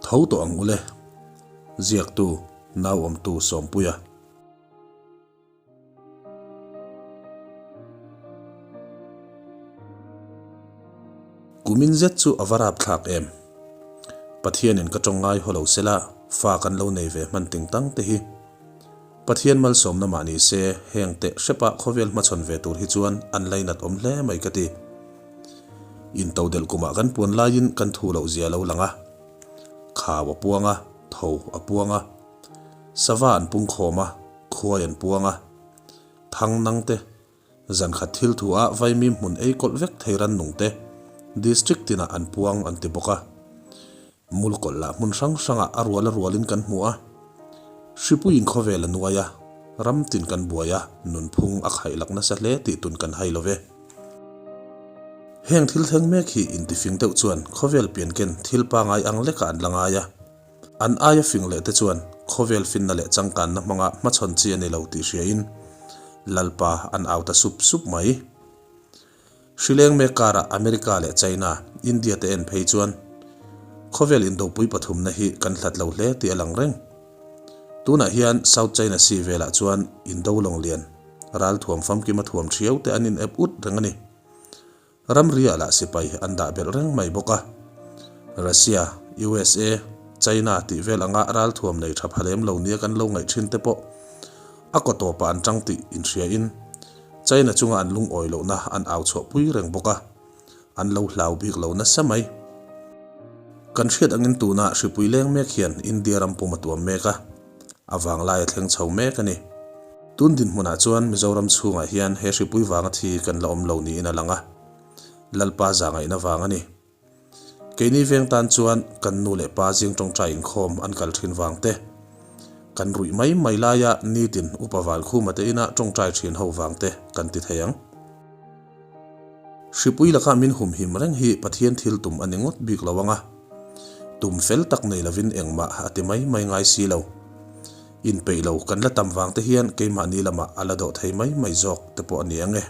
Tho tawh ang ule. Ziaktu, Nauawmtu Sawmpuia. Kumin zet chu a va rapthlak em? Pathianin ka tawng ngai haw lo sela, fa kan lo nei ve hman ting tang te hi. Pathian malsawmna mah ni se, heng teh hrepa khawvel hmachhawn ve tur hi chuan an lainat awm hle mai ka ti. Intodelh kumah kan puan laiin kan thu loh zia lo lang a. Khau a puang a, tho a puang a. Sava an pung khawm a, khuai an puang a. Thang nang te, zankhat thil thu ah vaimim hmun ei kawlh vek thei rannung te District tinah an puang an ti bawk a. Mulkawlh lah hmun hrang hrangah a rual a rualin kan hmu a. Hripuiin khawvel a nuai a, ram tin kan buai a, nunphung a khaih lak nasa hle tih tun kan hai lo ve. Heng thil thleng mek hi intifing deuh chuan khawvel pianken thil pangai ang lekah an la ngai a. An aia fing leh te chuan khawvel finna leh changkanna hmanga hmachhawn chi a ni lo tih hriain Lalpa an au ta sup sup mai. Hrileng mek karah America leh China, India te en phei chuan khawvel indopui pathumna hi kan hlat lo hle tih a lang reng. Tunah hian South China Sea velah chuan indo lawng lian, ralthuam famkima thuam thiau te an in ep ut reng a ni. Ramriah lah sipai an dah belh reng mai bawk a. Russia, USA, China tih vel anga ralthuam nei tha pha lem lo nia kan lo ngaih thin te pawh a kaw tawpah an tang tih inhriain China chunga an lungawi lohna an au chhuah pui reng bawk a, an lo hlau bik lo nasa mai. Kan hriat angin tuna hripui leng mek hian India ram pum a tuam mek a. A vanglai a thleng chho mek a ni. Tun dinhmunah chuan Mizoram chhungah hian he hripui vanga thi kan la awm lo niin a lang a, Lalpa zahngaihna vang a ni. Keini veng tan chuan kan nu leh pa zing tawngtai inkhawm an kal thin vang te, kan ruih mai mai laia nitin upa Valkhuma te ina tawngtai thin ho vang te kan ti thei ang. Hripui laka min humhim reng hi Pathian thil tum a ni ngawt bik lo ang a. Tum fel tak nei lovin engmah a ti mai mai ngai si lo. Inpeih lo kan la tam vang te hian keimahni lamah a la dawh thei mai mai zawk te pawh a ni ang e.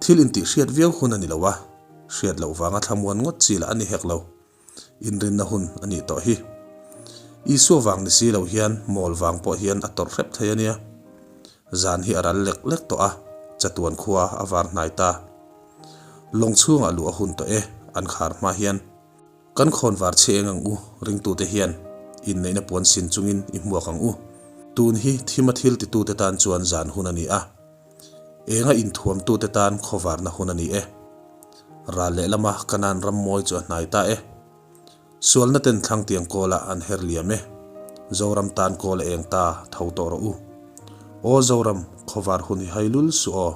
Thil intih hriat viau hun a ni lo a, hriat loh vanga thlamuan ngawt chi lah a ni hek lo. Inrinna hun a nih tawh hi. Isua vang ni si lo hian mawl vang pawh hian a tawrh hrep thei a nia. Zan hi a ral lek lek tawh a, chatuan khua a var hnai ta. Lawng chhungah luh a hun tawh e, an khar hma hian. Kan khawn var chhe eng ang u, ringtute hian inneihna puan sin chungin i hmuak ang u. Tun hi thima thil titute tan chuan zan hun a ni a. Enga inthuamtute tan khawvarna hun a ni e. Ral lehlama Kanaan ram mawi chu a hnai ta e. Sualna ten thlangtiang kawlah an her liam e. Zoram tan kawl a eng ta, tho tawh rawh u. Aw Zoram, khawvar hun hi hai lul suh aw.